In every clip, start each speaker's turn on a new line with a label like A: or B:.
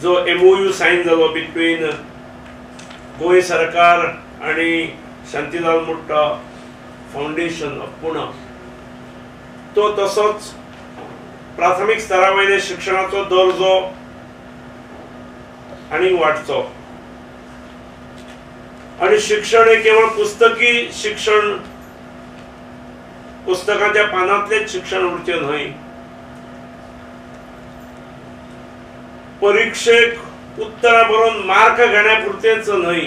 A: जो MOU sign जालो between Goa सरकार आनी शांतीलाल मुट्टा फाउंडेशन ऑफ पुणा, तो तसोच प्राथमीक स्तरा वयले शिक्षणाचो दर्जो आनी वाडचो आनी शिक्षण हे केवळ पुस्तकी शिक्षण, पुस्तकाच्या पानांतलेच शिक्षण उरचें न्हय, परीक्षेक उत्तरां बरोवन मार्क घेण्या पुरतेच न्हय,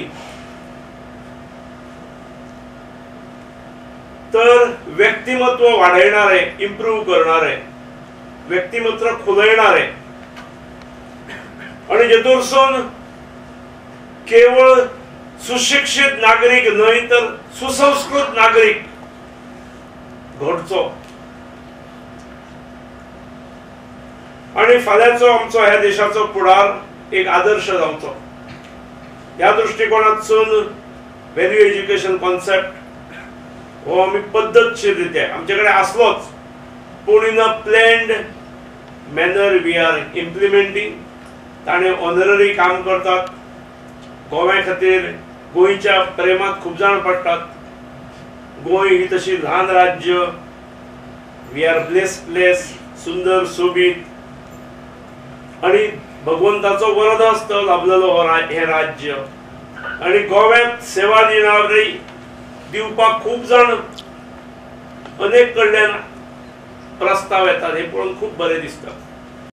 A: तर व्यक्तिमत्व वाडयणारे, इम्प्रूव्ह करणारे, व्यक्तिमत्व खुलयणारे आनी जेतूरसून केवळ सुशिक्षित नागरीक न्हय तर सुसंस्कृत नागरीक घडचो आनी फाल्यांचो आमचो ह्या देशाचो फुडार एक आदर्श जावचो। ह्या दृश्टिकोणांतसून व्हॅल्यू एज्युकेशन कॉन्सेप्ट हो आमी पद्दतशीर रित्या आमचे कडेन आसलोच, पूण in a planned manner we are implementing. ताणें ऑनररी काम करतात, गोव्या खातीर गोंयच्या प्रेमात खूब जाण पडटात। गोंय ही तशी ल्हान राज्य, we are bless place, सुंदर सोबीत आनी भगवंताचो वरदहस्त लाभलेलो हो हें राज्य आनी गोव्यांत सेवा दिणारी दिवपाक खूब जाण अनेक कडल्यान प्रस्ताव येतात, हे पळोवन खूब बरें दिसता।